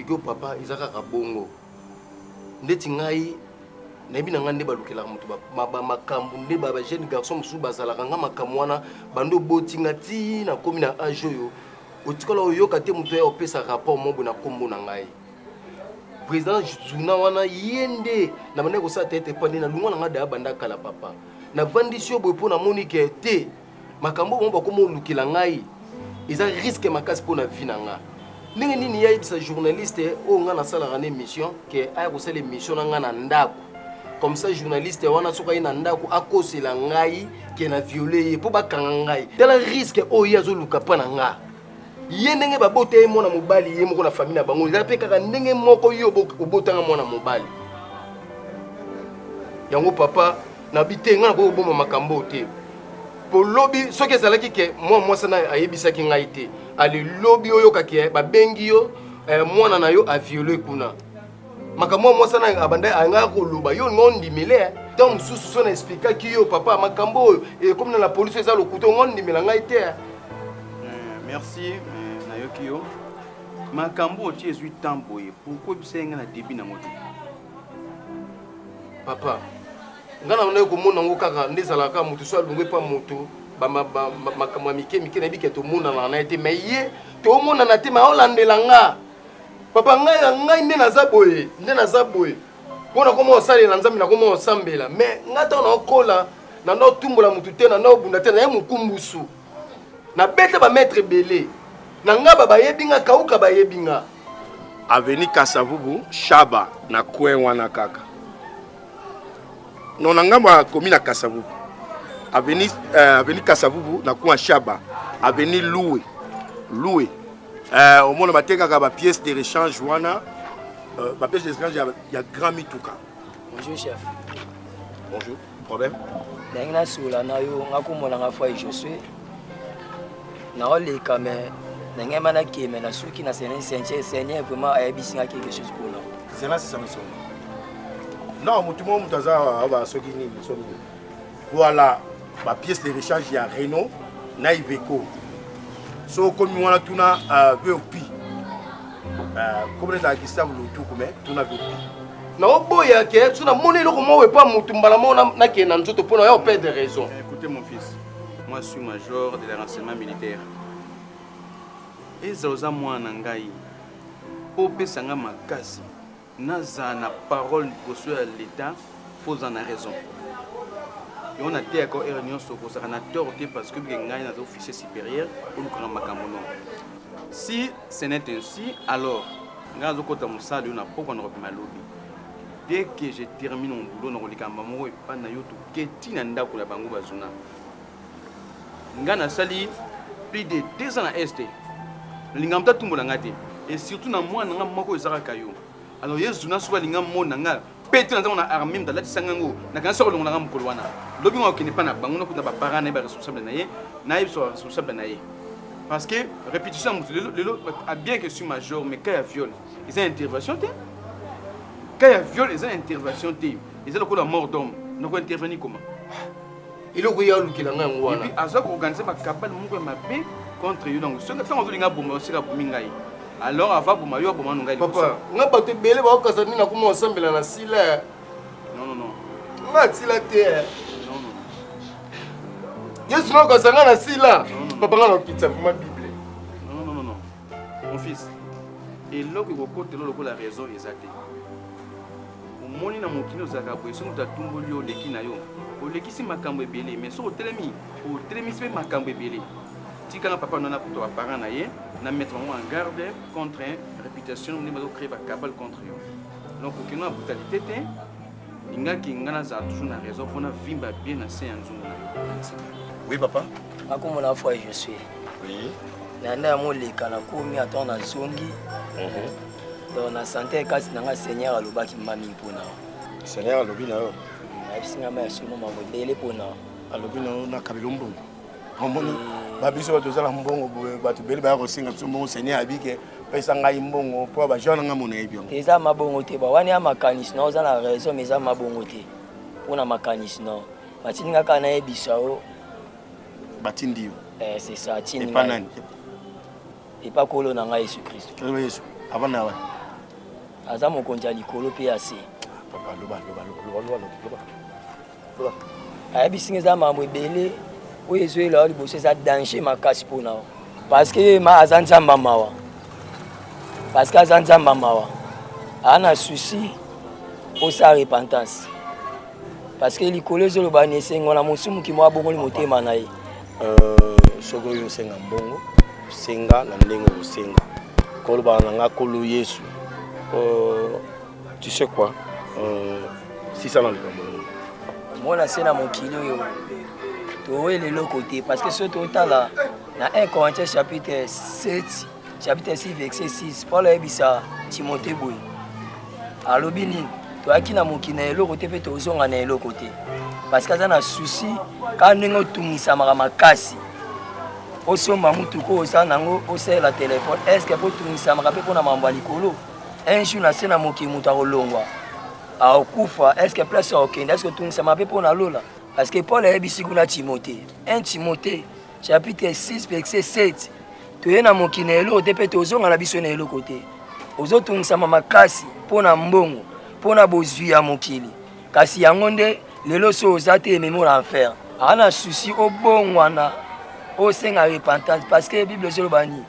Koexpliquer yo papa eza kaka bongo. Ndeti ngai nayebi na ngai nde balukelaka moto makambo nde ba jeune garçon mosusu bazalaka nga makambo wana bando oboti nga ti nakomi na age oyo otikala oyoka te moto ya opesa rapport moko na nkombo na ngai président zuna wana ye nde na bandaki kosala tete epa nde nalongwa na ngai daya banda kala papa navandisi yo boye mpo namoni ke te makambo oyo bango bakoma olukela ngai eza risque makasi mpo na vie na nga ndenge nini ye ayebisa journaliste oyo ngai nasalaka na émission ke aya kosala émission na ngai na ndako comme ça journaliste wana soki aye na ndako akosela ngai ke na viole ye mpo bakanga ngai tala risque oyo ye azoluka mpo na nga ye ndenge babota ye mwana mobali ye moko na famille na bango eza mpe kaka ndenge moko yo obotanga mwana mobali yango papa nabi te ngai nakoki kobomba makambo oyo te po lobi soki ezalaki ke mwa mwasi na ayebisaki ngai te ale lobi oyoka ke babengi yo eh, mwana na yo aviole kuna makambo ya mwasi na abanda angaka koloba yo olinga ondimele eh. ntango mosusu so na explikaki yo papa makambo oyo ekomi na la polisi eza lokuta onga ondimela ngai te eh. eh, merci nayoki yo makambo oyo ti ezwi temps boye pourkui ebisa ye ngai na début nango te papa Nga na bandaki komona yango kaka nde ezalaka kaka moto so alongwe epa moto makambo ya mike mike nayebi ke tomonanaka na ye te mais ye tomonana te mais aolandela nga papa ngai na ngai nde naza boye nde naza boye mpo nakoma kosalela nzambe nakoma kosambela mais ngai ntango naokola nanda otumbola motu te nanda obunda te naye mokumbusu nabeta bamaitre ebele na ngaba bayebi nga kauka bayebi nga Avenue Kasavubu Shaba na coin wana kaka non na ngambo ya commune ya Kasavubu avenue euh, avenue Kasavubu na coin Shaba avenue Loué Loué euh, omona batekaka ba pièces de rechange wana euh, ba pièces de rechange ya, ya grand mituka. Bonjour chef. Bonjour. Problème? Ndenge nasola na yo nga komona nga foi Josué naoleka me na ngai ma nakeme na suki na seigneur seigneur seigneur vraiment ayebisi nga quelque chose mpona zela sisa misolo non motu moko moto aza awa soki nini soki nini voilà ba pièce de rechange ya Renault na Iveco so okomi wana tuna uh, VOP uh, komona ezalaka Gustave Lutuku mais tuna VOP naoboya ke so namoni eloko moko epa motu mbala moko nakende na nzoto mpo na ya operdre raison écoutez mon fils moi je suis major de la renseignement militaire ezala oza mwana na ngai mpo opesa ngai makasi nazala na parole liboso ya l'etat fo ozala na raison yango nateyaka heure nyonso kozalaka na tort te parce que bike ngai naza officier supérieur olukaka makambo non si ce n'est ainsi alors ngai nazokota mosala yo na pokwa nakobima lobi dès que je termine mon boulot nakoleka mbala moko epai na yo toke ti na ndako na bango bazuna Nga nasali plus de 2 ans na est nalinga moto atumbola nga te et surtout na mwana nga moko eza kaka yo alors ye zuna soki alinga mona nga pete naza na armée moto alatisa nga ngo nakanisi akolongola nga mokolo wana lobi nga okende mpa na bango nakuta baparent na ye baresponsable na ye nayebisa baresponsable na ye parce que répétition ya moto lelo lelo bien que suis major mais cas ya viol eza intervention te cas ya viol eza intervention te eza lokola mort d'homme nako intervenir comment eloko ye alukela ngai yango wana aza koorganize bakabale moko ya mabe contre yo donc soki ntango azolinga aboma yo soki abomi ngai alors ava aboma yo aboma no ngai papa nga bato ebele baokasa nini nakoma osambela na sila non non non nga atila te non non yesu nakokasa nga na sila papa nga nakokitisa vraimen bible non non non non mon fils eloko ekokotela lokola raison eza te Omoni na mokili ozalaka boye soki moto atumboli yo oleki na yo olekisi makambo ebele mais soki otelemi otelemisi mpe makambo ebele tika na papa nana kuta ba parents na ye na mettre bango en garde contre réputation nde bazo créer ba cabale contre yo donc okende na brutalité te lingaki nga nazala toujours na raison mpo na vimba bien na se ya nzungu na yo oui papa nakomona foi je suis oui na nda yango oleka nakomi ata nazongi mhm. Donc na sante kasi na nga Seigneur alobaki ma mingi pona. Seigneur alobi na yo. Ayebisi nga ma ya solo mambo ebele pona. Alobi na yo na kabelo mbongo. Omoni eh. ba biso bato ozala mbongo boye bato ebele baya kosenga biso mbongo Seigneur abike pesa ngai mbongo mpo ba jeune nga mona yebi yango. Eza mabongo te ba wana ya makanisi na oza na raison mais eza mabongo te. Pona makanisi na batindi nga kaka nayebisa yo. Batindi yo. Eh c'est ça atindi ngai. Epa nani? Epa kolo na ngai Yesu Kristo. Kolo Yesu avanda wapi? Aza mokonzi ya likolo mpe ya se. Papa, loba, loba, loba, loba, loba, loba. Ayebisi nga eza makambo ebele oyo ezoyela yo liboso eza danger makasi mpo na yo. Parce que ye ma aza nzambe ya mawa. Parce que aza nzambe ya mawa. Aza na souci osala repentance. Parce que likolo ezoloba na esengo na mosumuki moko abongoli motema na ye. Euh, soki oyo osenga mbongo senga na ndenge okosenga kolobaka na nga kolo yesu euh, tu sais quoi euh, sisa na likambo yango mwana se na mokili oyo towela eloko te parce que soki totala na 1 Corinthiens chapitre 7 chapitre 6 verset 6 Paul ayebisa Timothée boye alobi nini toyaki na mokili na eloko te mpe tozonga na eloko te parce que aza na souci kaka ndenge otungisamaka makasi osomba motuka oyo oza nango osalela telefone estce mpo otungisamaka mpe mpo na mambo ya likolo un jour na se na mokili moto akolongwa akokufa estce place akokende estce otungisamaka mpe mpo na lola parce que paul ayebisi kuna timothée 1 timothée chapitre 6 verset 7 toye na mokili na eloko te mpe tozonga na biso na eloko te ozotungisama makasi mpo na mbongo mpo na bozwi ya mokili kasi yango nde lelo so oza te ememi na enfer aa na susi obongwana osenga repentance parce que bible ezoloba nini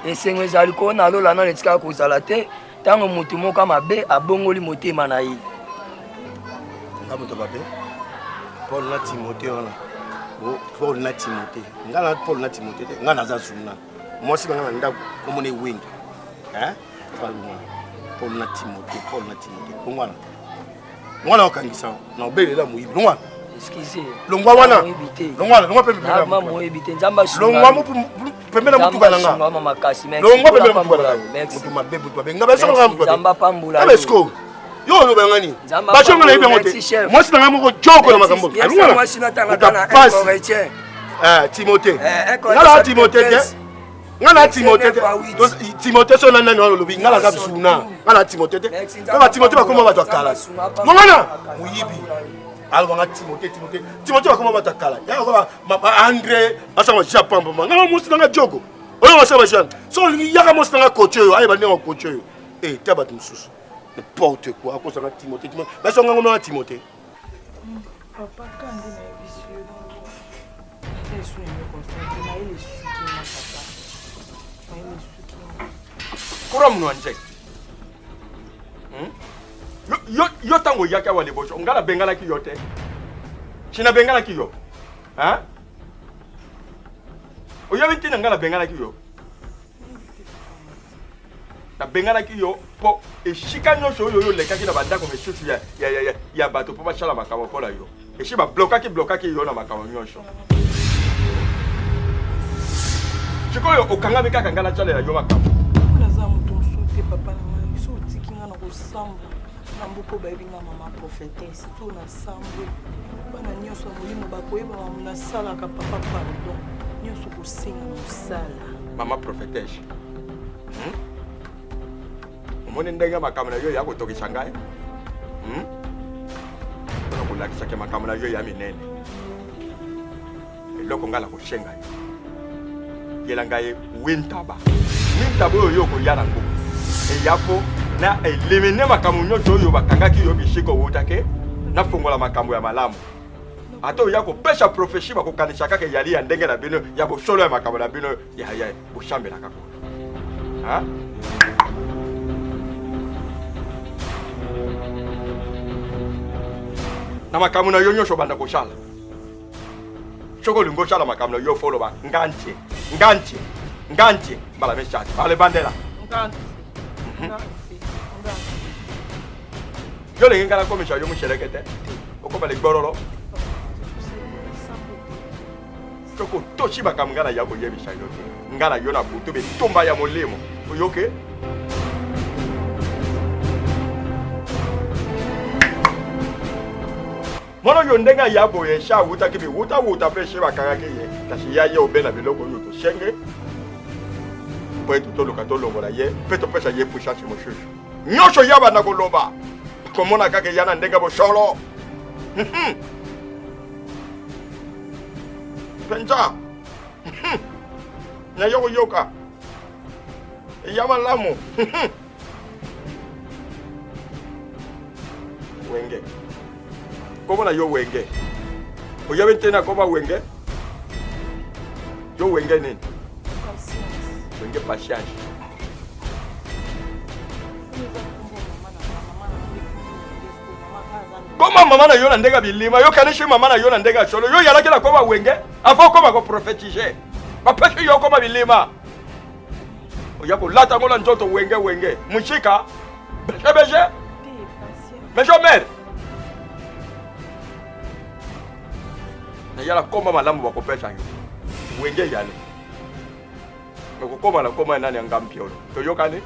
esengo ezali ko na lola nano etikaka kozala te ntango moto moko mabe abongoli motema na ye nga moto mabe paul na timote wana paul na timote nga na paul na timote te nga naza zuna mwasi na nga na ndako komona ewengi paul na timote paul na timote bongwana mwana okangisa na obelela moyibi longwa longwa wana longwa longwa pembe nzambe longwa pembe na mutuka na nga longwa pembe na mutuka na nga mutu mabe mutu mabe nga baso nga mutu nzambe apambola yo siko yo oloba nga nini baso nga nayebi yango te mwasi na nga moko joko na makambo alongwana timote nga na timote te nga na timote te timote so na nani wana olobi nga naza zuna nga na timote te po batimote bakoma bato ya kala mongana moyibi alobanga timote timote timote bakoma bato ya kala yaka andre asanga japon pamba nga mosi nanga jogo oyo basala bajane so olingi yaka mosi nanga koci oyo ayeba ndenge koci oyo e ta bato mosusu n'importe quoi akosanga timote timote basonga ngo nanga timote Papa kandi nayebisi yo naza esu na eloko osala te mayele esuki nga papa mayele esuki nga kura munu anje hmm? yo, yo, yo ntango oyaki awa liboso ngai nabenganaki yo te si nabenganaki yo hein? oyebi ntina ngai nabenganaki yo Nabenganaki yo mpo esika nyonso oyo oyo olekaki na bandako misusu ya, ya, ya, ya, ya bato mpo basala makambo mpo na yo. Esi bablokaki blokaki yo na makambo nyonso. Sikoyo okangami kaka ngai nasalela yo makambo. Mpo naza moto mosusu te papa na ngai, so otiki ngai na kosambwa na mboka oyo bayebi ngai mama prophetesse, to nasambwe bana nyonso ya molimo bakoyeba makambo nasalaka papa pardon, nyonso kosenga na kosala. Mama prophetesse Hmm? Omoni ndenge makambo na yo ya kotokisa ngai? Hmm? Mpona kolakisa ke makambo na yo ya minene. Eloko ngai nakosenga yo. Yela ngai wintaba. Wintaba oyo yo okoya nango. Eya mpo na elimine makambo nyonso oyo bakangaki yo bisika owutaki, nafongola makambo ya malamu. Ata oya kopesa prophetie bakokanisa kaka eyali ya ndenge na bino ya bosolo ya makambo na bino ya ya bosambelaka kuna. Na makambo na yo nyonso obanda kosala. Soki olingi osala makambo na yo fo oloba nga ntie nga ntie nga ntie mbala misato alebandela. Nga ntie nga ntie nga ntie. Yo olingi nga nakomisa yo mosheleke te okoma ligbololo soki otosi makambo ngai naya koyebisa yo te ngai na yo na butu bitumba ya molimo oyoki mwana oyo ndenge aya boye esi awutaki biwutawuta mpe esi bakangaki ye kasi ya ye obela biloko oyo tosenge mpo ete toluka tolongola ye mpe topesa ye puissance mosusu nyonso ya banda koloba komona kaka eya na ndenge bosolo mpenza naye koyoka eya malamu. Wenge. Kombo na yo Wenge. Oyebi ntina koma Wenge? Yo Wenge nini? Wenge patience. Koma mama na yo na ndenge ya bilima, yo kanisi mama na yo na ndenge ya solo, yo yalaki na koma Wenge avant okoma ko prophétiser. Bapesi yo koma bilima. Oya kolata yango na nzoto wenge wenge. Mushika. Beje beje. Maison mère. Nayala koma malamu bakopesa yo. Wenge yale. Okokoma na koma ya nani ya ngampiolo. Toyokani?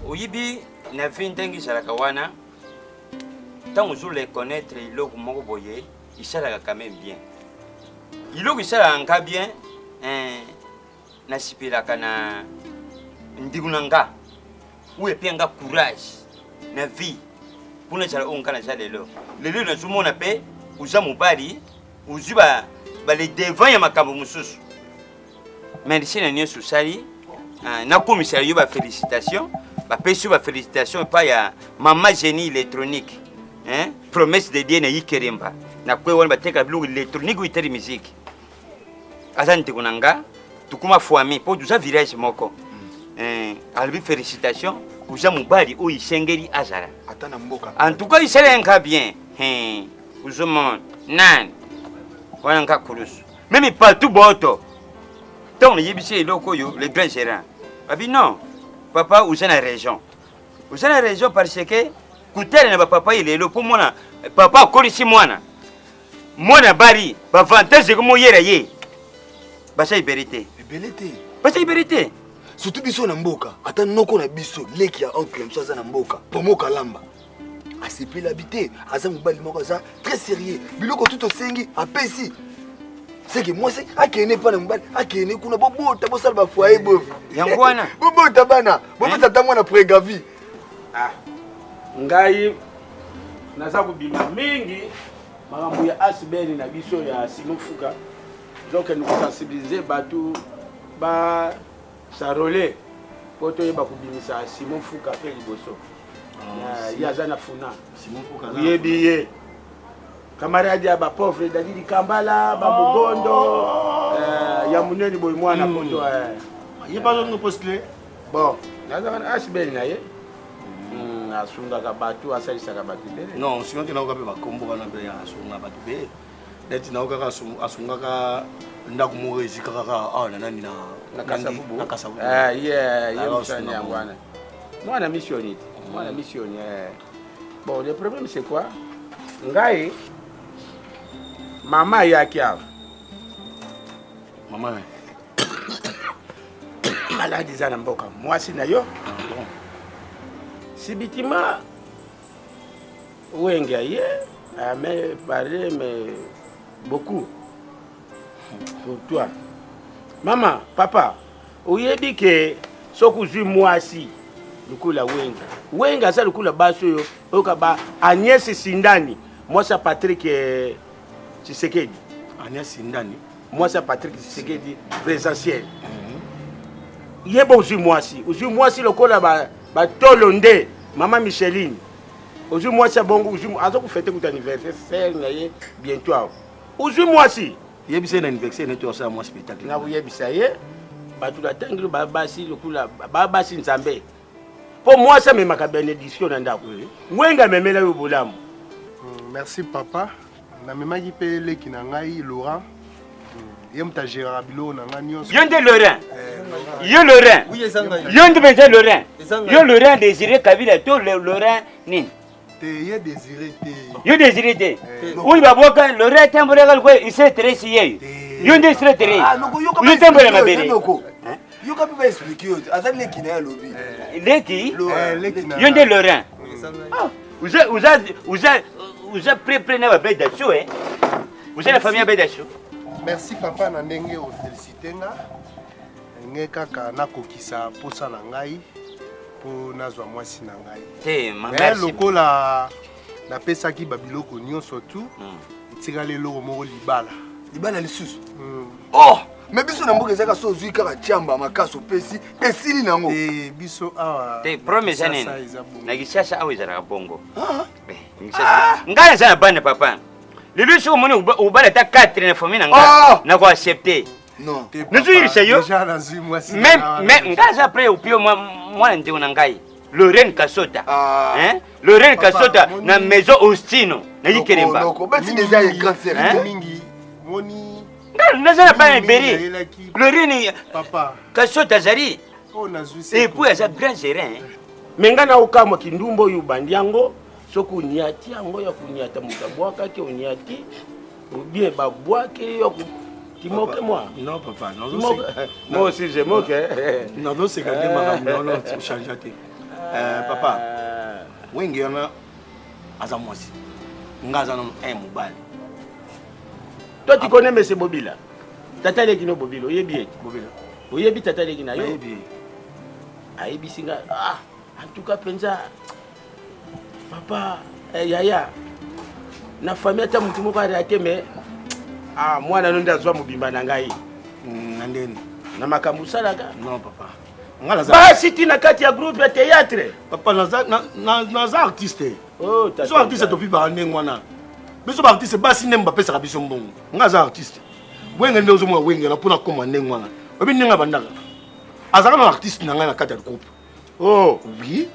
Oyibi na vie ndenge ezalaka wana ntango ozo reconnaître eloko moko boye esalaka quand même bien eloko esalaka nga bien eh, nasepelaka na ndeko na nga oyo epia nga courage na vie mpo nazala oyo nga naza lelo lelo nazomona mpe oza mobali ozwi ba, ba le devant ya makambo mosusu merci na nyonso osali ah, nakomisa yo bafélicitation bapesi yo bafélicitation epai ya mama génie électronique hein? promesse de dieu na ikeremba na kwe wana bateka biloko électronique oyo etali musique aza ndeko na nga tokoma foami mpo toza village moko mm. eh, alobi félicitation oza mobali oyo esengeli azala ata na mboka en tout cas esala nga bien ozomona nani wana nga kulusu meme partout boto ntango nayebisi eloko oyo le grand gérant abi non papa oza na raison oza na raison parce que kutana na bapapa ye lelo mpo mwana papa akolisi mwana mwana bali bavantage ekomoyela ye baza ebele te ebele te baza ebele te surtout biso na mboka ata noko na biso leki ya oncle mosusu aza na mboka pomo kalamba asepelabi te aza mobali moko aza très sérieux biloko tu tosengi apesi seke mwasi akende epai na mobali akende kuna bobota bosala bafoye boye yango wana bobota bana bopesa ata mwana pregavi ah, ngai naza kobima mingi makambo ya asbl na biso ya simon fuka tozokende kosensibilize bato ba sarole mpo toyeba kobimisa simon fuka mpe liboso ah, ye aza na funa oyebi ye camarade ya bapauvre dadi likambala bamogondo oh. eh, ya monene boye mwana hmm. poto eh. ye bazongi postule bon nazaka na hbl na ye hmm, asungaka bato asalisaka bato ebele non sinon te nayoka mpe bakombo wana mpe asunga bato ebele neti nayoka kaka asungaka ndako moko ezika kaka awa na nani na kasavubu eh, ye mosani yango wana mwana missioni te mwana missioni eh. bon le problème c'est quoi ngai mama ayaki awa mama maladi eza na mboka mwasi na yo ah, sibitima wenge aye ame parle mais beaucoup pour toi mama papa oyebi ke soki ozwi mwasi lokola wenge wenge aza lokola basi oyo oyoka ba agnès sindani mwasi ya patrik eh, tshisekedi agnès sindani mwasi ya patrik tshisekedi présidentiel mm -hmm. ye bo ozwi mwasi ozwi mwasi lokola batolo ba nde mama micheline ozwi mwasi ya bongo ozwi aza kofete kuta anniversaire na ye bientôt awa ozwi mwasi yebisa ye na anniversaire neti osala mwa spectacle nakoyebisa ye bato natangeli babasi lokola babasi nzambe mpo mwasi amemaka benediction na ndako wenga amemela yo bolamu hmm, merci papa namemaki mpe leki na ngai laurent hmm, ye moto ageraka biloko na ngai nyonso yo nde laurent eh, yo laurent yo nde mpenza laurent yo laurent désiré kabila to laurent nini te ye désiré te yo désiré te eh. oyo babwaka laurent atambolaka lokola isetresi yeyo yo nde isetresi ah, yo tambola mabele yoka mpe baexplike yo aza leki na ye alobi eh. leki eh, yo nde laurent ah, oza près près na babedacho e oza na famille ya bedacho merci papa na ndenge ofelicite nga nge kaka nakokisa mposa na ngai mpo nazwa mwasi na ngai te mais lokola napesaki babiloko nyonso tu hmm. etikali eloko moko libala libala lisusu hmm. oh! Mais biso na mboka ezaka so ozwi kaka chamba makasi opesi esili nango. Eh biso awa. Te problème eza nini? Na Kinshasa awa ezalaka bongo. Ah. Eh, ah. Ngai naza na bana papa. Lelo soki omoni obala ata 4 na famille na ngai ah. nako accepter. Non. Nazoyebisa yo. Même même ngai aza prêt opio mwana ndeko na ngai. Lorraine Kasota. Ah. Hein? Lorraine Kasota na maison Ostino na Ikelemba. Loko, beti déjà ye grand sœur. Hein? Mingi moni naza na bana ebele. Lorraine Papa. Kasota azali. Oh nazwi Et puis aza grand gérant. Hein? Me ngai naokamwa kindumba oyo obandi yango soki onyati yango ya konyata moto abwakaki onyati obien babwaki yo Tu moques moi Non, papa. Non, moi aussi, je moque. Non, non, c'est quand même. Non, non, tu changes. Euh, papa, wenge wana aza mwasi nga aza nano un mobali. Toi, tu connais monsieur Bobila? Tata leki no Bobila, oyebi ye? Bobila. Oyebi tata leki na yo? Nayebi. Ayebisi nga, ah, en tout cas penza papa eh, yaya na famille ata motu moko arate mais ah, mwana no nde azwa mobimba na ngai na ndeni na makambo osalaka non papa basi ti na kati ya groupe ya théâtre papa naza, na, na, naza artiste oh, biso artiste topibaka ndenge wana biso baartiste basi ndenge bapesaka biso mbongo nga aza artiste wenge nde ozomona wenge na mpona koma ndenge wana oyebi ndenge abandaka azalaka na artiste na ngai na kati ya groupe Oh. Oui.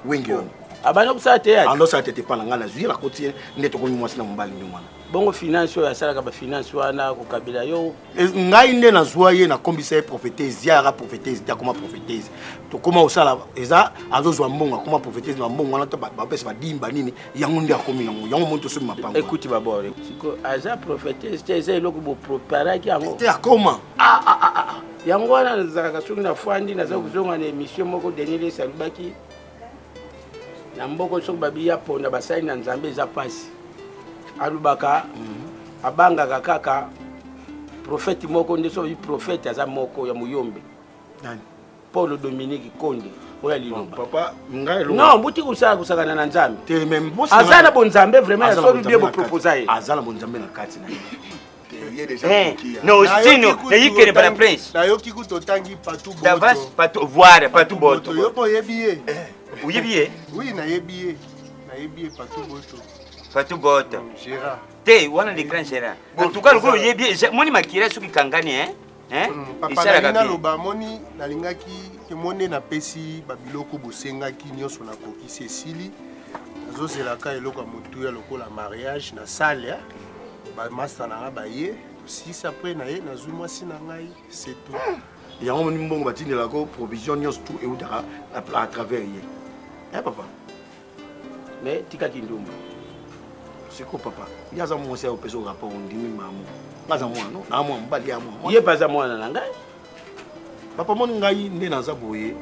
Wenge wana. Abanda kosala théâtre. Ando sala tete pa na ngai nazwi nakoti ye nde tokomi mwasi na mobali nde wana. Bongo finance oyo asalaka ba finance wana kokabela yo. Ngai nde nazwa ye nakombisa ye prophétese ye ayaka prophétese te akoma prophétese tokoma kosala eza azozwa mbongo akoma prophétese na mbongo wana to bapesa badimba nini yango nde akomi nango yango moni tosomi mapango. Ekuti babord siko aza prophétese te eza eloko bopreparaki yango. Te akoma. Ah, ah, ah, ah. Yango wana nazalaka soki nafandi naza kozonga na émission moko Denis Lessie alobaki na mboko soki babi ya ponda basali na Nzambe eza pasi. Alobaka abangaka kaka prophète moko nde soki prophète aza moko ya muyombe. Nani? Paul Dominique Konde oyo ya liloba. Papa ngai eloko. Non, buti kosala kosakana na Nzambe. Te mais bosi aza na bonzambe vraiment ya solo bien bo proposa ye. Aza na bonzambe na kati na ye. Eh, no stino nayikele bana prince nayoki kutu otangi patu boto patu voir patu boto yo mpo oyebi ye eh, oyebi ye oui nayebi ye nayebi ye patu boto patu boto mm, gérard te wana le grand gérard en tout cas lokola oyebi moni makila soki kangani hein hein mm, papa nalingi naloba moni nalingaki emoni napesi babiloko bosengaki nyonso nakokisi esili nazozelaka eloko ya motuya lokola mariage na salle Ba masta na nga baye tosilisi après na ye nazwi mwasi na ngai c'est tout. Yango moni mbongo batindelaka ko provision nyonso tout eutaka à travers ye. Eh papa. Mais tika kindumba. Siko papa, ye aza mwasi ayo opesa rapport ondimi mamu. Nga aza mwana no, na mwana mobali ya mwana. Ye pe aza mwana na ngai. Papa moni ngai nde naza boye.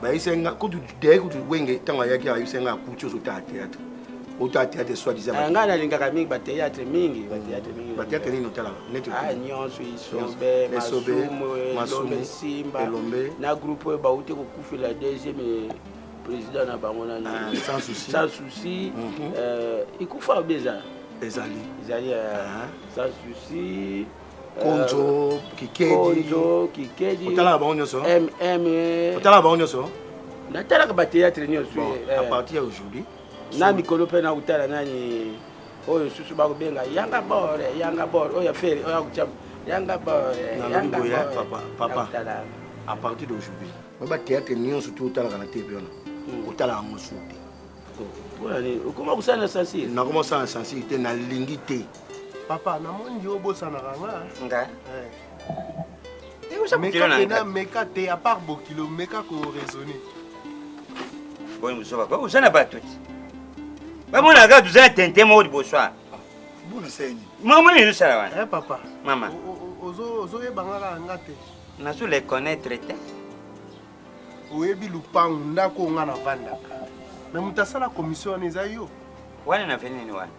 Bayebisa nga kutu derrière kutu wenge ntango ayaki ayebisa nga akuti ozotala théâtre. Otala théâtre soit disant. Ah, ngai nalingaka mingi ba théâtre mingi, ba théâtre mingi. Ba théâtre nini otalaka? Neti ah nyonso isobe, masumu, elombe, simba. Elombe. Na groupe oyo bauti kokufela deuxième président na bango nani? Ah, sans souci. Sans souci. Mm -hmm. euh, ikufa obi eza? Ezali. Ezali euh, ah. sans souci. Konzo, Kikedi. Konzo, Kikedi. Otalaka bango nyonso? MM. Otalaka bango nyonso? Natalaka ba théâtre nyonso. Bon, à partir aujourd'hui. Na mikolo mpe nakotala nani oyo susu bakobenga yanga bore yanga bore oyo ya fere oyo akotya yanga bore yanga bore papa papa à partir d'aujourd'hui ba théâtre nyonso tu otalaka na TV wana otalaka yango su te. Okoma kosala na censure? Nakoma kosala na censure te, nalingi te. Papa, namoni yo obosanaka nga. Nga? Eh. Meka pena, meka te, à part bokilo, meka ko raisonner. Boni buzoba ko, oza na bato ti. Bamonaka kaka toza na tente moko liboso awa. Bona seni. Mama nini ezosala wana? Eh papa. Mama. Ozoyeba nga kaka nga te. Nazo le connaître te. Oyebi lupangu ndako oyo nga navandaka. Mais moto asala commission wana eza yo. Wana na avenue nini wana?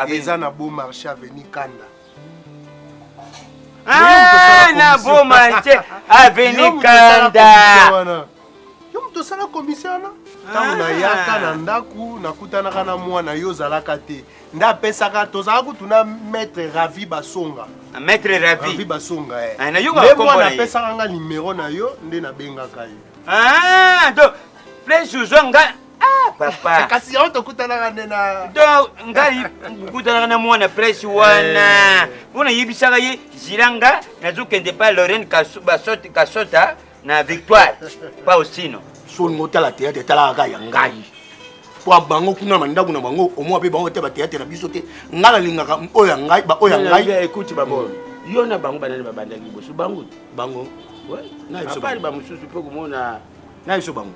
Eza na Beau Marché avenue Kanda. Ah, na Beau Marché avenue Kanda. Yo moto osala commission wana? Ntango nayaka na ndako nakutanaka na mwana yo ozalaka te nde apesaka tozalaka kutu na maître Ravi Basonga. Ah, maître Ravi. Ravi Basonga eh. Ah, nayokaka Nde kombo mwana na ye. apesaka nga numero na yo nde nabengaka yo. Ah, donc place ozwa nga ah papa. Kasi yango tokutanaka nde na Donc ngai kutanaka na mwana presse wana. Mpo nayebisaka ye zila nga nazokende pa Lorraine Kasota, Kasota na Victoire pa Osino. So olingi otala théâtre etalaka kaka ya ngai po bango kuna na ndako na bango omwa mpe bango te bateatre na biso te ngai nalingaka oyo ya ngai baoyo ya ngai ekuti babord yo na bango banani babandaki liboso bango bango apart bamosusu mpe komona na biso bango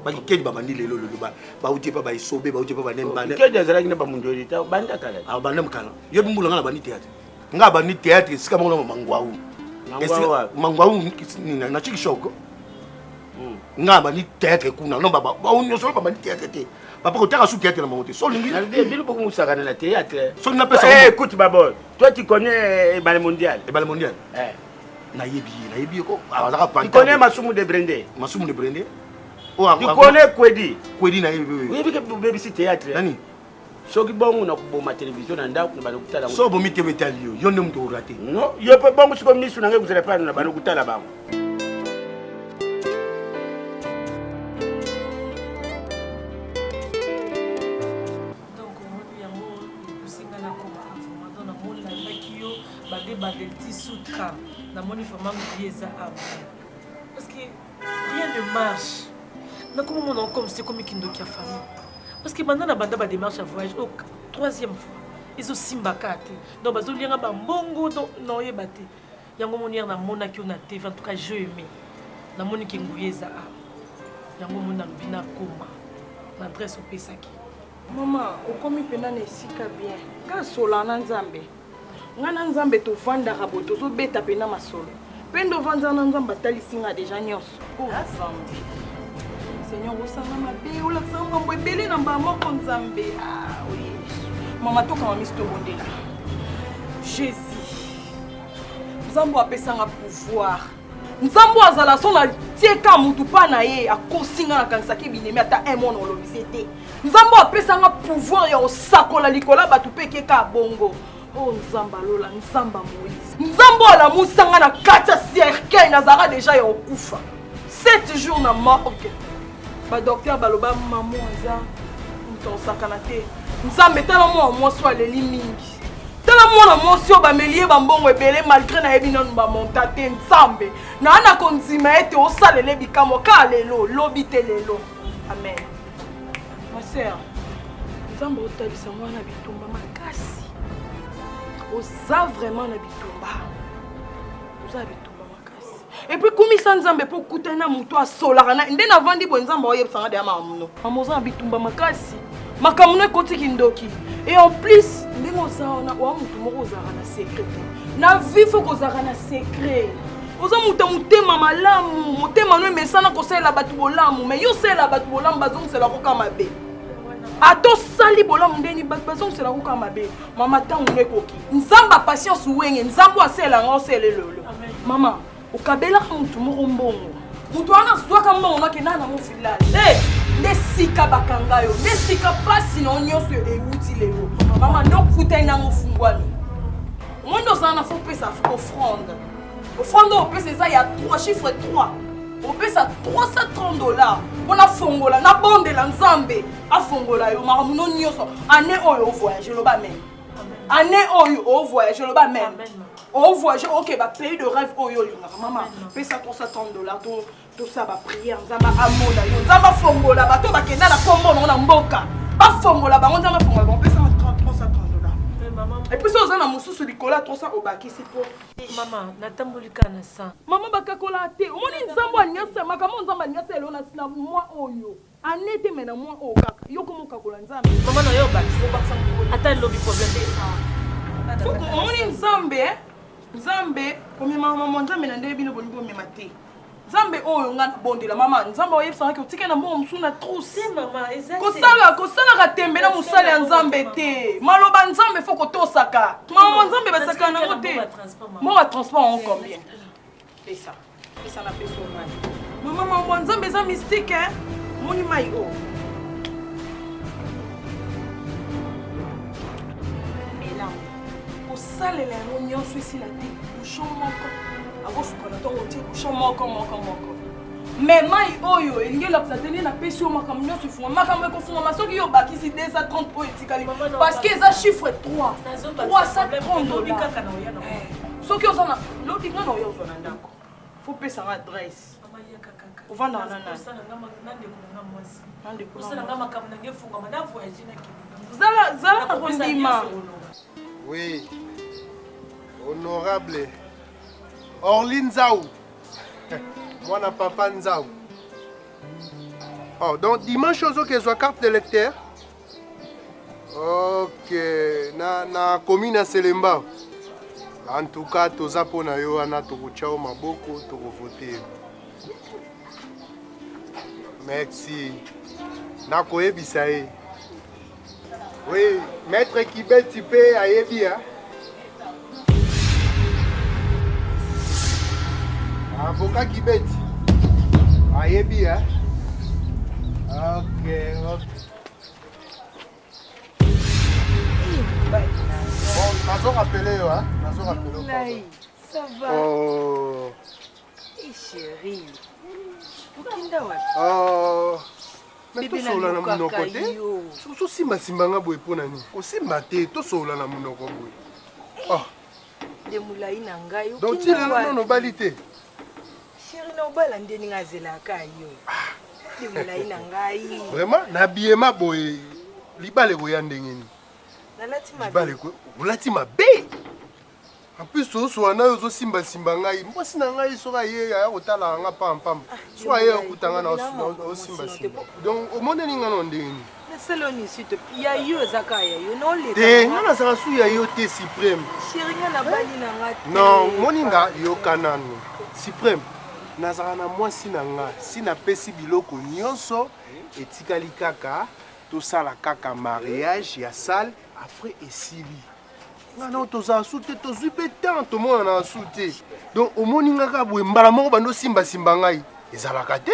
bakikedi babandi lelo lelo bauti epa baesobe bauti epa banekedi azalaki na bamundoli ta banda kala ah, banda mokala yo mbula ngai nabandi théâtre ngai abandi théâtre esika moko na mangwau mangwau na chiki shoko hmm. ngai abandi théâtre kuna no bango nyonso babandi théâtre te papa kotaka su théâtre na bango te so olingi bino bokomusakana na théâtre soki napesa eh, écoute babord toi tu connais ebale mondial ebale mondial eh. Nayebi ye, nayebi ye ko. Azalaka pantin. Tu connais Masumu de Brende? Masumu de Brende? Oh, tu connais Kwedi? Kwedi nayebi. Oyebi ke bobebisi théâtre. Nani? Soki bongo na koboma télévision na ndako na bando kotala. So bomi te betali yo, yo nde moto orate. Non, yo pe bongo siko misu na ngai kozala pa na bando kotala bango. Donc omoni yango epusi nga nakoma vraiment donc namoni nayebaki yo bande ebandeli ti suka namoni vraiment nguya eza awa parce que rien ne marche nakomi omona yango comme si ekomi kindoki ya famille parce que banda na banda badémarche ya voyage oyo troisième fois ezosimba kaka te donc bazolianga bambongo donc naoyeba te yango omoni yere namonaki yo na tv en tout cas je aimé namoni ke nguya eza awa yango omoni nalobi nakoma na adresse opesaki Mama, okomi pena na esika bien. Nga sola na Nzambe. Nga na Nzambe tovandaka boye tozobeta pena masolo. Pe nde ovandaka na Nzambe atalisi nga deja nyonso. Oh Nzambe. Seigneur osanga mabe, olakisa nga makambo ebele na mbala moko Nzambe. Ah, oh Yesu. Mama tokanga miso tobondela. Jesus. Nzambe apesa nga pouvoir. Nzambe azala so na tieka mutu pa na ye akosi nga nakanisaki binemi ata un mois na olobisi te. Nzambe apesa nga pouvoir ya kosakola likolo ya bato mpe ekeka bongo. Oh Nzambe alola, Nzambe Moïse. Nzambe alamusa nga na kati ya cercueil nazalaka deja ya kokufa. 7 jours na morgue. Ba docteur baloba maman aza moto akosakana te. Nzambe tala mwana mwasi oyo aleli mingi. Tala mwana mwasi oyo bameli ye bambongo ebele malgré nayebi nanu bamonta te Nzambe. Naa na kondima ete osalele bikamwa kaka lelo, lobi te lelo. Amen. Ma sœur, Nzambe otalisa mwana bitumba makasi. Oza vraiment na bitumba. Oza na bitumba makasi. Et puis kumisa Nzambe po okutani na moto asolaka na nde navandi boye Nzambe oyebisa nga deya makambo no. Mama oza na bitumba makasi. Makambo no ekoti kindoki. Et en plus ndenge oza wana oa moto moko ozalaka na secret te. Na vie faut kozalaka na secret. Oza moto ya motema malamu, motema no emesana kosalela bato bolamu, mais yo osalela bato bolamu bazongisela ko kaka mabe. Ata osali bolamu ndeni bato bazongisela ko kaka mabe. Mama ntango no ekoki. Nzambe ya patience wenge, Nzambe oyo asalela nga osalela lelo. Mama, okabelaka moto moko mbongo. Moto wana azwaka mbongo no akenda nango village. Hey, nde sika bakanga yo, nde sika pasi na yo nyonso ewuti lelo. Mama, nde okutani nango fungwami. Omoni nde ozala na fo opesa offrande. Offrande oyo opesa eza ya 3 chiffre 3. Opesa 330 dollars mpo nafongola, nabondela Nzambe afongola yo makambo no nyonso. Année oyo ovoyage, loba amen. Année oyo ovoyage, loba amen. Ovoyage oke ba pays de rêve oyo olingaka mama, pesa 330 dollars to tosala ba prière Nzambe amona yo, Nzambe afongola bato bakenda na kombo nango na mboka, bafongola bango, Nzambe afongola bango, pesa 330 dollars. Et puis oza na mosusu likolo ya 300 obakisi po Mama, natamboli kaka na sang. Mama bakakola te. Omoni Nzambe alingi asala makambo Nzambe alingi asala elona na mwa oyo. Année te mais na mwa oyo kaka. Yo komo kakola Nzambe. Mama na yo obakisa. Obakisa Ata lobi problème te. Omoni Nzambe, eh? Nzambe komema mama Nzambe na ndenge bino bolingi bomema te. Nzambe oyo nga nabondela mama Nzambe oyebisaka ke otikali na mbongo mosusu na trousse. Kosala kosalaka tembe na mosali ya Nzambe te. Maloba Nzambe fo kotosaka. Mama Nzambe basakana nango te. Mbongo ya transport yango combien? Pesa. Pesa na pesa omani. Mama mambo ya Nzambe eza mystique hein. Omoni mai oyo? Mela. Kosalela yango nyonso esila te. Bouchon moko akosuka na ntongo otie bouchon moko moko moko. Mais mai oyo elingi elakisa te nde napesi yo makambo nyonso efungwama. Makambo ekofungwama soki yo obakisi 230 oyo etikali parce que eza chiffre 3. 330 dollars. Soki oza na lobi nga na oya ozwa na ndako. Faut pesa nga adresse. Ovandaka na nani? Na ndeko na Zala zala na kondima. Oui. Honorable Orly Nzau. Mwana papa Nzau. Oh, donc dimanche ozokezwa carte d'électeur? Ok, na, na commune ya Selembao. En tout cas, toza mpo na yo wana, tokotya yo maboko, tokovote yo. Merci. Nakoyebisa ye. Oui, maître Kibeti mpe ayebi hein? Avocat Kibeti ayebi hein? Ok, ok. Bon, nazo rappeler yo, hein? Nazo rappeler yo. Ngai, ça va. Oh. Eh chérie. Okinda wapi? Oh. Mais Bebe tosolola na nalukaka monoko te. yo. Ozosimba simba nga boye mpo na nini? Kosimba te, tosolola na monoko boye. Oh. Nde molai na ngai. Donc ti Okinda lelo wapi? nano obali te. Chérie na obala nde ndenge azelaka yo. Nde molai na ngai. Vraiment na biema boye libala ekoya ndenge nini? Nalati mabe. Libala eko olati mabe. En plus tozosola na yo ozosimbasimba ngai mwasi na ngai soki aye aya kotalaka nga pampamba ah, soki aye okuta nga naosimbasimba donc omoneli nga na ndenge nini? Nasala yo nisi te ya yo eza kaka ya yo naoleka te nga nazala su ya yo te supreme chéri nga nabali na nga te non moni nga yoka nanu supreme nazala na mwasi na nga si napesi biloko nyonso etikali kaka tosala kaka mariage ya salle après esili nga nao tozala su te tozwi mpe temps tomonana su te donc omoni nga kaka boye mbala moko bando osimbasimba ngai ezalaka te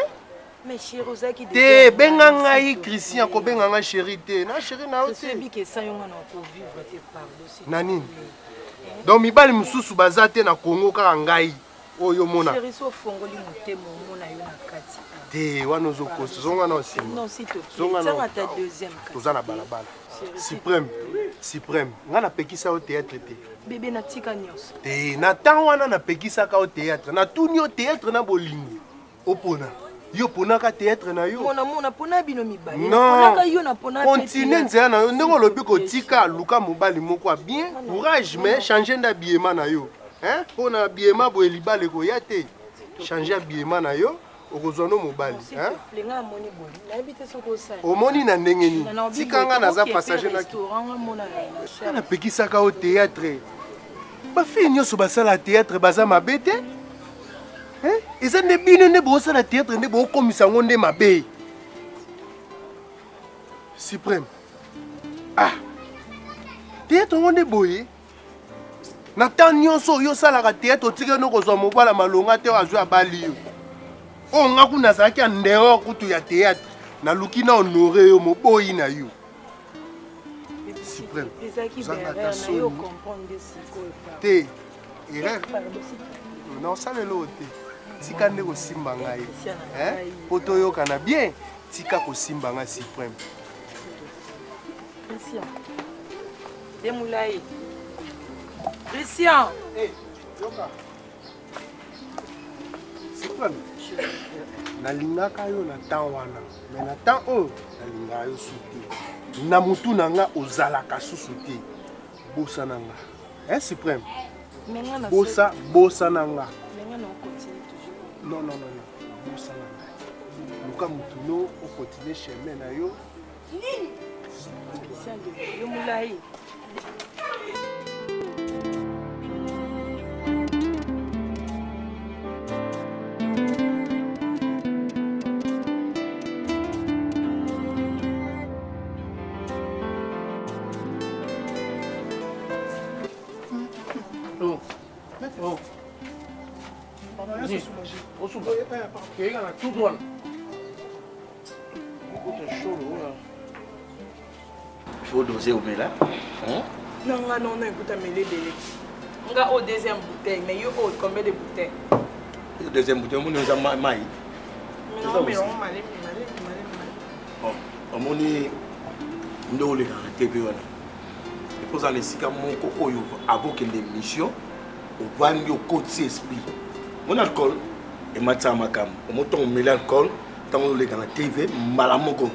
Mais chérie ozalaki te benga ngai Christian kobenga ngai chérie te na chérie na yo te oyebi ke sans yo nga na kovivre te pardon s'il na nini donc mibali mosusu baza te na Congo kaka ngai oyo omona chérie so ofongoli motema omona yo na kati te wana ozokosa zonga na nsima non s'il te plaît zonga na tianga ta deuxième kasi toza na balabala suprême suprême ngai napekisa yo théâtre te bebe natika nyonso te na temps wana napekisaka yo théâtre natuni yo théâtre na bolingo Opona. Yo oponaka théâtre na yo. Mon amour, napona bino mibale. Non. Naponaka yo napona Continue nzela na yo ndenge olobi kotika luka mobali moko ya bien courage mais changer nde habillement na yo. Hein? Mpo na habillement boye libala ekoya te. Changer habillement na yo okozwa no mobali. S'il Hein? te plaît, nga namoni boye. Nayebi te soki osala. Omoni na ndenge nini? Na naobi Tika boye, nga naza tokoki epe passager na restaurant, nga mona na Nga napekisaka yo théâtre. Ba fille nyonso basala théâtre baza mabe te. Hein? Eza nde bino nde bosala théâtre nde bokomisa yango nde mabe. Suprême. Ah. Théâtre yango nde boye. Na temps nyonso oyo osalaka théâtre otikali no kozwa mobala malonga te azwi abali yo. Oyo nga kuna nazalaki en dehors kutu ya théâtre. Naluki na honore yo moboyi na yo. Suprême. Ezalaki Ozanga erreur ata na yo soni. comprendre nde sikoyo. Te. Erreur. Na osala eloko te. Tika nde kosimba ngai. Hein? Po toyokana bien. Tika kosimba ngai Suprême. Christian. De Moulay. Christian. Hey, yoka. Suprême. Nalingaka yo na temps wana. Mais na temps oyo nalingaka yo su te. Na mutu na nga ozalaka susu te. Bosana nga. Hein, Suprême? Bosa, bosana nga. Non, non, non, non. Bosana nga. Luka mutu no o continuer chemin na yo. Nini? Christian de yo mulayi. Oh. Oh. Osuba. Keyeka na tout wana. Ekota chaud lokola. Il faut doser omela. Hein? Non, nga non, non, écoute, amela ebele. Nga au deuxième bouteille, mais yo au combien de bouteilles? Deuxième bouteille, omoni oza mai. Mais non, mais on malemi, malemi, malemi. Bon, omoni nde olekaka na TV wana. Ekozala esika moko oyo avokende émission, ovandi okotisi esprit. Moni alcool ematisaka makambo. Omoni ntango omeli alcool, ntango oleka na TV mbala moko.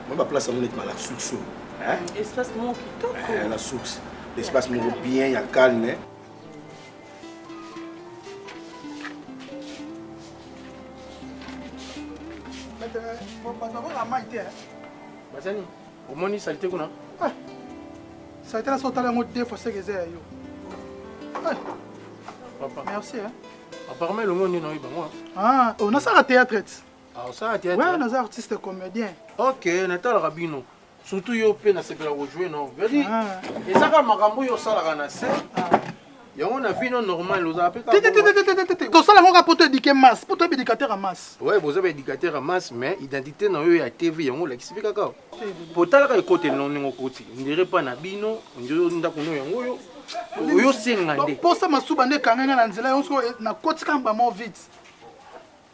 Moi ba place yango neti ba la source oyo. Hein? Espace moko kitoko. Eh, la source. L'espace moko bien ya calme. Bazani, omoni salite kuna? Ah, salite na so otala yango deux fois seke eza ya yo. Ah. Papa. Merci hein. Apparemment elongo nde naoyeba ngo. Ah, oh, nasala théâtre ti. Ah, osala théâtre? Ouais, naza artiste comédien. Ok, natalaka bino. Surtout yo mpe nasepela kojoue no. Vedi, ah. eza kaka makambo oyo osalaka na se. Ah. Yango na vie no normal ozala mpe te te te te te tosala yango kaka mpo to éduquer masse, mpo toyebi éducateur ya masse. Ouais, boza ba éducateur ya masse mais identité na yo ya TV yango olakisi mpe kaka. Po talaka ekoteli na ndenge okoti. Ndire pa na bino, ndire ndako no yango oyo. Oyo senga nde. Posa masuba nde ekanga nga na nzela yango sikoyo nakoti kaka mbamo vite.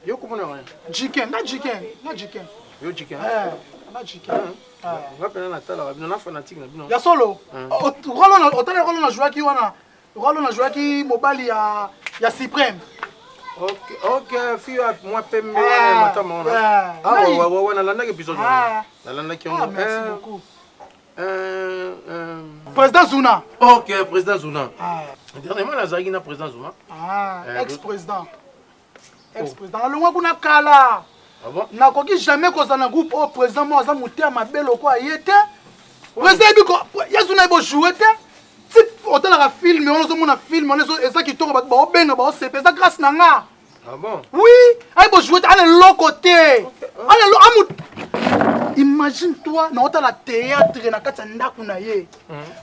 Yo komona wana? Jiken, nga Jiken, nga Jiken. Yo Jiken? Eh, nga Jiken. Ah. Nga pena natalaka bino na fanatique na bino. Ya solo? Rolo otali rolo na jouaki wana. Rolo na jouaki mobali ya ya Suprême. Ok, ok, fille ya mwa pembe wana ya matama wana. Ah, wa wa wa nalandaki episode wana. Nalandaki yango. Ah, merci beaucoup. Euh, euh... Président Zuna. Ok, président Zuna. Ah. Dernièrement, nazalaki na président Zuma. Ah, ex-président. Ex président alongwa kuna kala. Ah bon? Nakoki jamais kozala na groupe oyo président moko aza motema mabe lokola ye te. Président yebi ko Yesu na ye bo jouer te. Ti otalaka film wana ozomona film wana eza kitoko bato baobenga baosepa eza grâce na nga. Ah bon? Oui, aye bo jouer te ana eloko te. Ana eloko amu Imagine toi na otala théâtre na kati ya ndako na ye.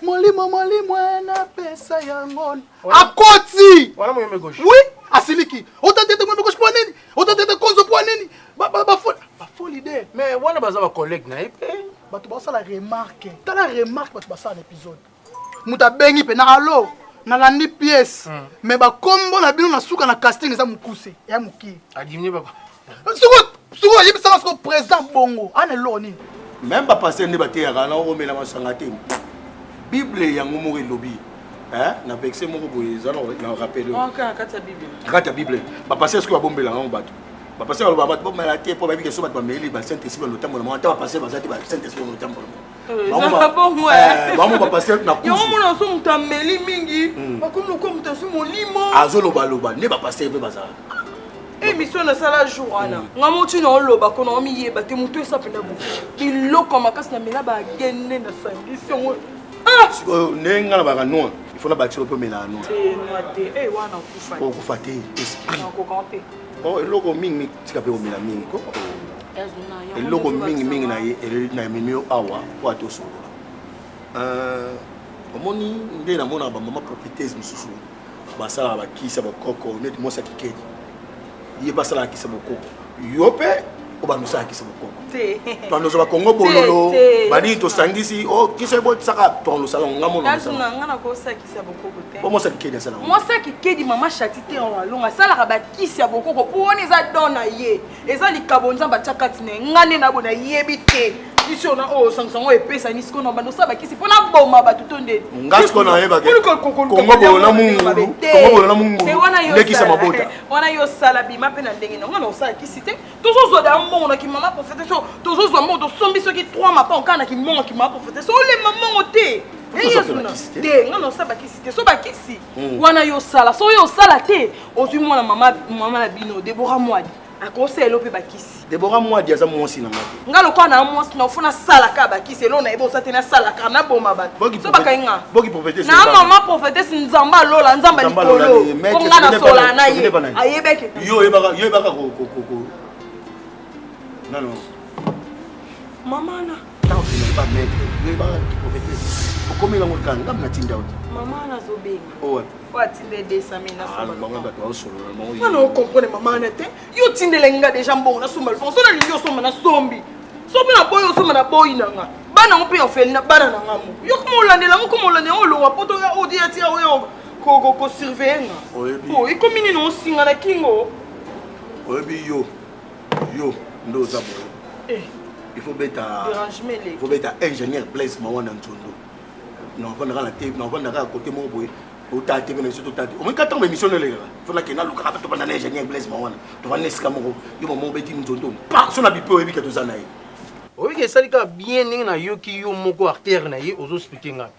Molimo molimo napesa yango. Akoti. Wana moyombe gauche. Oui, asiliki. Ota tete moyombe gauche mpo nini? Ota tete konzo mpo nini? Ba ba ba ba folie de. Mais wana baza ba collègue na ye pe. Bato basala remarque. Tala remarque bato basala na épisode. Moto abengi pe na allo nalandi pièce. Mm. Mais ba kombo na bino na suka na casting eza mukuse, ya mukie. Adimie baba. Soko soko ayebisaka soko président bongo, ana eloko nini? Même ba pasteur nde bateyaka na omela masanga te. Bible yango moko elobi hein na verset moko boye eza na rappel oyo. Okay, kati ya Bible. Kati ya Bible. Ba pasteur sikoyo babombelaka yango bato. Ba pasteur baloba bato bomela te mpo bayebi ke so bato bameli ba Saint Esprit balotambola bango ata ba pasteur baza te ba Saint Esprit balotambola bango. Bango ba pasteur na kuzu. Yango mona so moto ameli mingi, bakomi lokola moto azwi molimo. Azolobaloba nde ba pasteur mpe bazala. Émission nasala jour wana nga moti na oloba ko na omiyeba te moto esa mpenza bo biloko ya makasi na mela bagene nasangisi yango. Sikoyo ndenge nga nabaka noir, il faut nabakisa mpe omelaka noir. Te noir te, eh wana okufa te. Okufa te, esprit. Nakoka te. Oh, eloko mingi tika mpe komela mingi ko. Eloko mingi mingi na ye na memi yo awa po atosolola. Omoni nde namonaka ba mama prophétesse mosusu basalaka bakisi ya bokoko neti mwasi ya kikedi ye mpe asalaka kisi ya bokoko yo mpe obanda osala kisi ya bokoko tobanda ozwa bakongo bololo banini tosangisi o kisi ebotisaka tobanda osala nga mono mwasi ya kikedi asala mwasi ya kikedi mama shati te alonga asalaka bakisi ya bokoko mpo wana eza don na ye eza likabo nzambe atya kati na ye nga nde nabo nayebi te kisi oyo na oyo osangisa yango epesani sikoyo na banda osala bakisi mpo naboma bato to nde nga sikoyo nayebake kongo boyo na mungulu kongo boyo na mungulu ndekisa mabota wana yo osala bima mpe na ndenge na nga na osala kisi te tozozwa da mbongo na kimama profete so tozozwa mbongo tosombi soki 3 mapa okaka na kimbongo kimama profete so olemba mbongo te te nga na osala bakisi te so bakisi wana yo osala so oyo osala te ozwi mwana mama mama na bino Deborah Mwadi akosala elo mpe bakisi. Deborah Mwadi aza mwasi na nga te. Nga lokola na mwasi na ofo nasalaka bakisi elo na yeba osa te nasalaka naboma bato so bakangi nga Boki prophétesse na mama prophétesse nzambe alola nzambe likolo mpo nga nasolana na ye ayebeke yo oyebaka yo oyebaka ko ko ko nano mama na ntango tozali ba maître yo oyebaka prophétesse okomi nango kaka ngambo natinda yo te mama nazobenga oyo oyo atindeli 200 000 nasomba bango bato baosolola bango wana okomprendre mama wana te yo otindelaki nga deja mbongo nasomba lopango so nalingi osomba nasombi. So mpe naboyi osomba na boyi na nga. Bana yango mpe ya orphelinat bana na nga moko. Yo koma olandela yango koma olandela yango olongwa poto oya odia tia oya ko ko ko surveiller nga. Oyebi. Oh, ekomi nini osinga na kingo? Oyebi yo yo nde oza boye. Eh. Il faut beta Dérangement eleki. Il faut beta ingénieur Blaise Mawana Nzondo. Na ovanda kaka na te, na ovanda kaka côté moko boye. Otala te na biso totala te. Omoni kaka ntango émission no elekaka. Faut nakenda lukaka bato banda na ingénieur Blaise Mawana. Tovanda na esika moko. Yo mama obeti Nzondo. Pa so na bipe oyebi ke toza na ye. Oyebi ke esali kaka bien ndenge nayoki yo moko artère na ye ozo expliquer nga.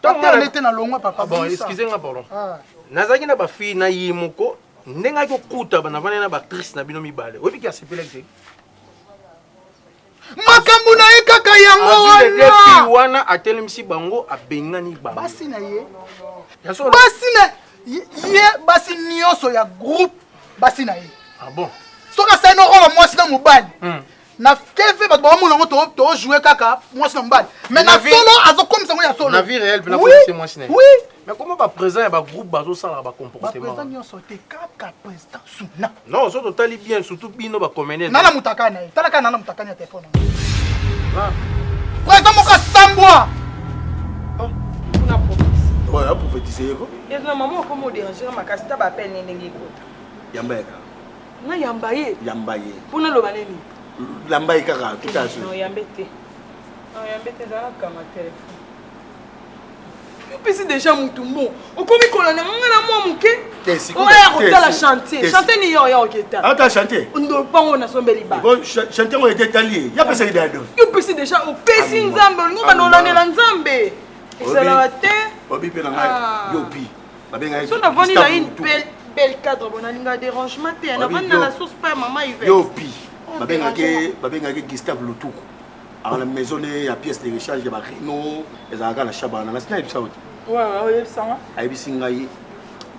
Artère nete na longwa papa. Bon, excusez nga pardon. Ah. Nazalaki na ba fille na ye moko ndenge ayaki kokuta navandi na baactrice na bino mibale oyebi ke asepelaki te makambo na ye kaka yango wana wana atelemisi bango abengani bango basi na ye basi na ye basi nyonso ya groupe basi na ye ah bon soki asali no role mwasi na mobali hmm. na tv bato baomona yango tojoue kaka mwasi na mobali mais na solo azokomisa yango ya solo na vie réelle mpe mwasi na ye oui mais comment baprésident ya bagroupe bazosalaka bacomportement baprésident nyonso te kaka président suna non so totali bien surtout bino bacomédien nana mutaka na ye tala kaka nana mutaka ya telefone président moko asambwa aprophétise ye ko ezna mama okoma oderange makasi ta bapene ndenge ekota yamba yaka nayamba ye yamba ye mpo naloba nini lamba ye kaka totala so yambe te yambe te ezala kanga telefone opesi deja mutu mbo okomi kolanda nga na mwa moke oya kotala chantier chantier ni yo oya oketa ata chantier ndopango nasombeli ba chantier ngo ete etali ye ya pesaki dado yo opesi deja opesi nzambe olingi obanda olandela nzambe ezalaka te obi mpe na ngai ah. yo pi babengaki so navandi na une belle belle cadre bon nalinga dérangement te navandi na la source pa ya mama Yvette yo pi babengaki babengaki Gustave Lutuku aka na maison ne ya pièce de rechange ya ba Renault ezalaka na Shabana na sina yebisa yo te ayebisi ngai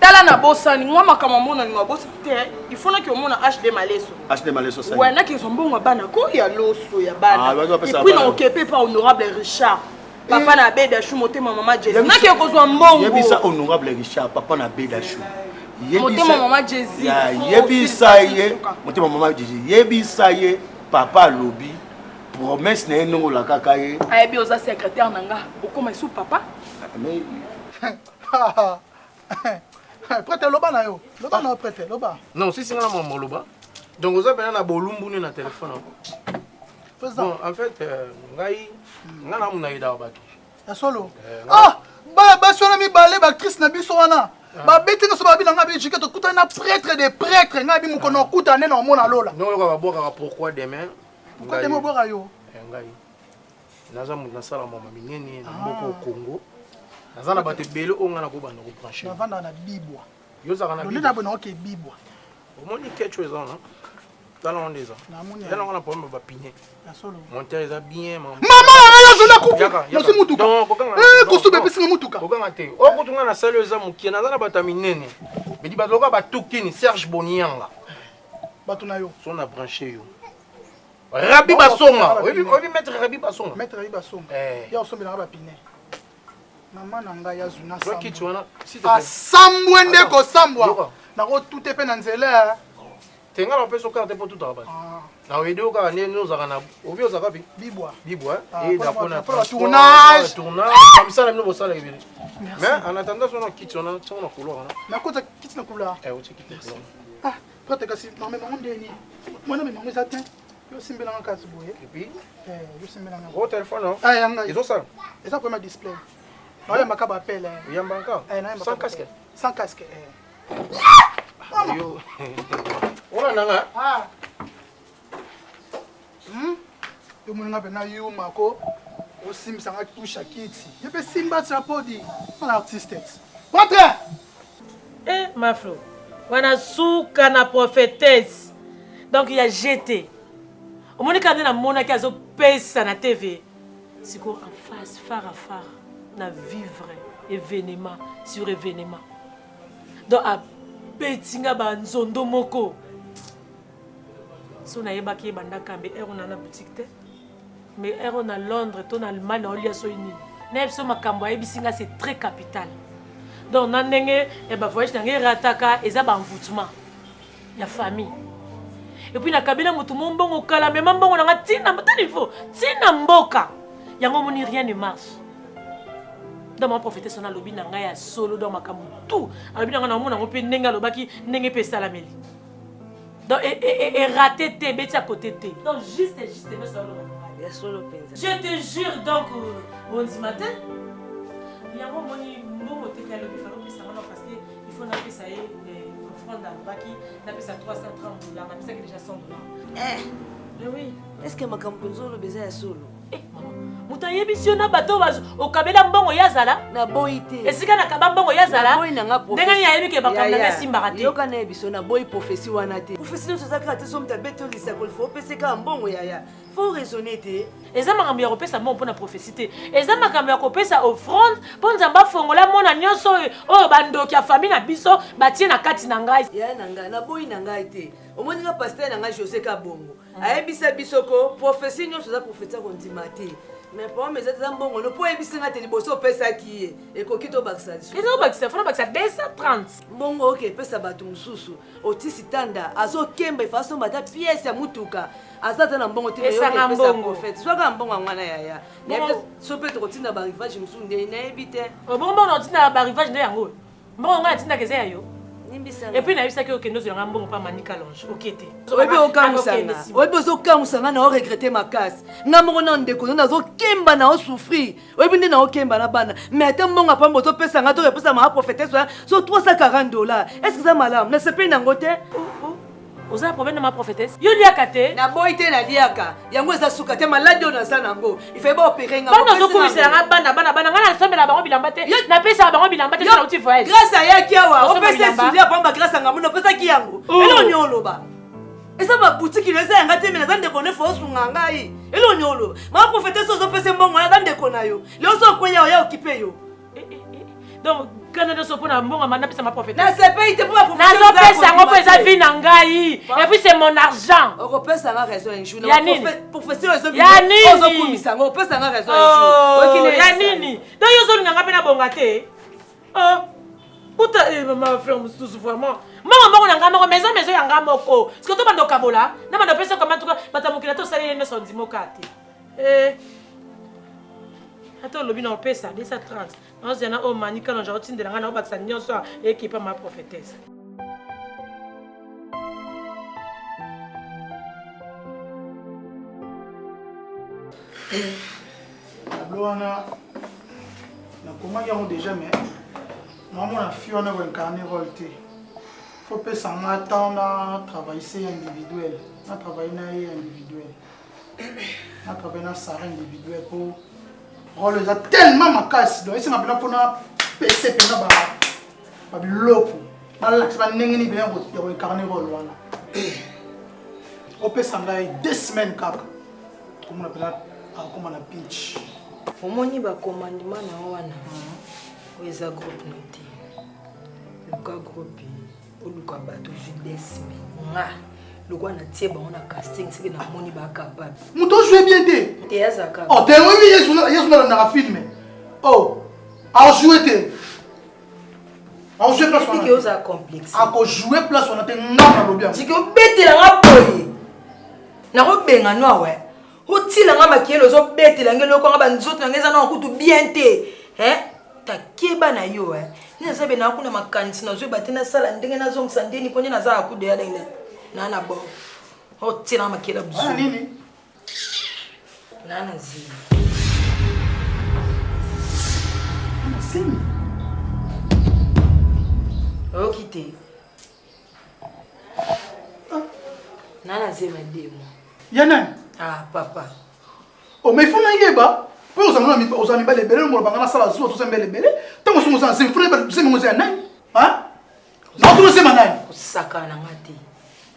tala nabosani nga makambo amona linga abosani te il faut naki omona hd maleso hd maleso ouais naki ezwa mbongo ya bana ko ya loso ya bana ah, epuis na okepe pa honorable richard papa na abeda chou motema mama jesi nake kozwa mbongo yebisa honorable richard papa na abeda chou motema mama jesi yebisa ye motema mama jesi yebisa ye papa alobi promesse na ye ndenge olakaka ye ayebi oza secrétaire na nga okoma esu papa prêtre loba na yo loba na yo prêtre loba non sisi nga na mama loba donc oza mpena na bolumbu nde na telefone yango bon en fait euh, ngai ngai na mona yedaka bato ya solo eh, ah bana basi wana mibale baactrice na biso wana ah. babeti nyonso babi na ngai bijike tokutani na prêtre de prêtre ngai bi mokolo ah. okutana nde na omona lola ndongo yoka babwakaka pourquoi demain pourquoi demain obwaka yo eh, ngai naza moto nasala mama minene na mboka ah. congo naza na bato ebele oyo ngai nakobanda kobranche navandaka na bibwa yo ozalaka na bibwa nde naoke bibwa omoni kecho eza wana tala wana eza eza nango na problème ya bapine monteur eza bien mama na ngai azoli akufi nazwi motuka eh, kosuba epesi nga motuka kokanga te oyo kutu ngai nasali oyo eza mokie naza na bato ya minene medi bato lokola batukini serge bonianga bato na yo so na branche yo rabi basonga oyebi maître rabi basonga maître rabi basonga eh. ya osombelanga bapine mama na ngai azuna asambwe nde kosambwa nakotute mpe na nzela te nga napesa okarte mpo tutaka bato ah. na oyede yo kaka nde ozalaka na obi ozalaka wapi bibwa bibwa ah, eda mpona tournage tournage bamisala bino bosala ebele mais en attendant sona kiti wana tiango na couloir wana nakota kiti na couloir eh otie kiti na couloir ah prêtre kasi namemango ndeni mwana memango eza te yo simbelanga kasi boye et puis eh yo simbelanga o téléphone non ah yanga ezosala eza problème display naoyambaka baappel oyambaka sans casque sans casque eh. Yo. Olanda nga? Ah. Hmm? Yo moninga mpe na yuma ko osimbisa nga touche ya kiti. Ye mpe simba ti apodi. Mwana artiste. Patre! Eh, Maflo. Wana suka na prophétesse. Donc ya GT. Omoni kaka nde namonaki azopesa na TV. Sikoyo en face, phare à phare, na vivre événement sur événement. Donc abeti nga ba nzondo moko. So nayebaki ye banda kambe heure na na boutique te. Mais heure na Londres to na Allemagne olia soyi nini. Na biso makambo ayebisi nga c'est très capital. Donc na ndenge eh, ba voyage na ngai erataka eza ba envoûtement ya famille. Epuis nakabela moto mo mbongo kala mema mbongo na nga ntina ta niveau ntina mboka yango omoni rien ne marche. Donc ma prophétesse wana alobi na ngai ya solo donc makambo tout alobi na ngai naomona yango mpe ndenge alobaki ndenge mpe esalameli. Donc erate te ebeti ya kote te. Donc juste juste nyonso aloba ya solo mpenza. Je te jure donc bondima te. Yango omoni mbongo te te alobi falo opesa ngo parce que il faut napesa ye offrande alobaki napesa 330 dollars napesaki déjà 100 dollars. Eh. Mais oui. Est-ce que makambo mpenza oloba eza ya solo? Eh, mama moto ayebisi yo na bato oyo okabela mbongo ye azala naboyi te esika nakaba mbongo ye azala Naboyi na nga ndenge nini ayebi ke makambo na ngai esimbaka te yoka na biso naboyi prophétie wana te prophétie nyonso eza kaka te so moto abeti olisakoli fo opese kaka mbongo yaya fo raisonne te eza makambo ya kopesa mbongo mpo na prophétie te eza makambo ya kopesa offrande mpo nzambe afongola mona nyonso oyo oyo bandoki ya famille na biso batie na kati na ngai yaya na ngai naboyi na ngai te omoni nga pasteur na ngai josé kabongo ayebisa biso ko prophétie nyonso eza prophétie ya kondima te mais problème eza eza mbongo no mpo oyebisi nga te liboso opesaki ye ekoki tobakisa lisusu eza kobakisa fona bakisa 230 mbongo oke epesa bato mosusu otisi tanda azokemba ifa asomba ata pièce ya motuka aza ata na mbongo te Esanga mbongo. zwaka mbongo yango wana yaya Nayebi te, so mpe tokotinda barivage mosusu nde nayebi te bongo mbongo nakotinda barivage nde yango oyo mbongo ngai natindaka eza ya yo epuis nayebisaki okende ozwela ngai mbongo mpa manika longe oke te oyebi okamwisa nga oyebi ozokamwisa nga na oregrete makasi nga moko na ndeko no nazokemba na osouffrir oyebi nde naokemba na bana mais ata mbongo ya pamba ozopesa nga to epesa mama prophétesse wana so 340 dollars est ce que eza malamu nasepeli nango te oza na problème na ma prophétesse yo liaka te naboyi te naliaka yango eza suka te maladi oyo naza nango ifai baopere nga bana ozokumisela nga bana bana bana nga nasombela bango bilamba te napesaka bango bilamba te nauti voyage grâce ayaki awa opesa esuli ya pamba grâce anga mona opesaki yango eloko nini oloba eza babutiki no eza yanga te me naza ndeko nefo osunga ngai eloko nini oloba mama prophétesse ozopesa mbongo wana aza ndeko na yo leo ozo okweya oya okipe yo donc kanda nyonso mpo na mbongo napesa ma prophétesse nasepeli te mpo ba nazopesa yango mpo eza vie na ngai et puis c'est mon argent okopesa nga raison un jour ya nini prophétie oyo ya nini ozokumisa yango opesa nga raison un jour ya nini donc yo ozolinga nga mpe nabonga te oh kuta eh, mama frère mosusu vraiment mbongo mbongo na ngai moko maison maison ya ngai moko siko to banda okabola na banda opesa kama tuka bato ya mokili ata osaleli nyonso ondimoka te eh. Ata olobi na opesa 230 naozela na oyo mani kalonja otindela ngai naobakisa nyonso ekipa ma prophétesse. Tableau wana nakomaki yango déjà mais naomona fille wana koincarne role te faut pesa nga temps na travaille individuel na travaille na ye individuel na travaille na Sarah individuel po role eza tellement makasi donc esenga mpena mpona pese mpena babiloko balakisa bandenge nini mpena ya koincarne role wana opesa ngai deux semaines kaka komona mpena akokoma na pinch omoni bacommandement na yo wana oyo eza groupe no te luka groupe oluka bato ozwi deux semaines nga lokola natie bango na casting seke namoni bacapable moto ojoue bien te te azalaka oh te oyebi yesu nalandaka filme oh ajoue te ajoue place wana ozala complexe akojoue place wana te nga nalobi yango sike obetela nga boye nakobenga no awa otila nga makiyele ozobetela nga eloko nga banzoto na nga eza nanga kutu bien te eh? takeba na yo eh? nde naza be naa kuna makanisi nazoyeba te nasala ndenge nazongisa ndeni mpo nde naza na kudu ya ndenge naa na bord otila nga makiyele buzu nini naa na zemi zemi oyoki te Naa na zemi ya deux mois. Ya nani? Ah papa. Oh mais il faut nayeba mpo ozala mibali ebele longola banga nasala zuwa toza mibali ebele ntango soki oza na zemi fo nayeba zemi yango eza ya nani naotuna ozema nani kosakana na nga te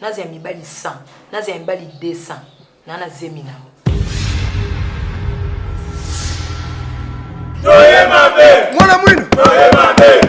nazela mibali 100 nazela mibali 200 naa na zemi na yo Toye mabe. Mwana mwino. Toye mabe.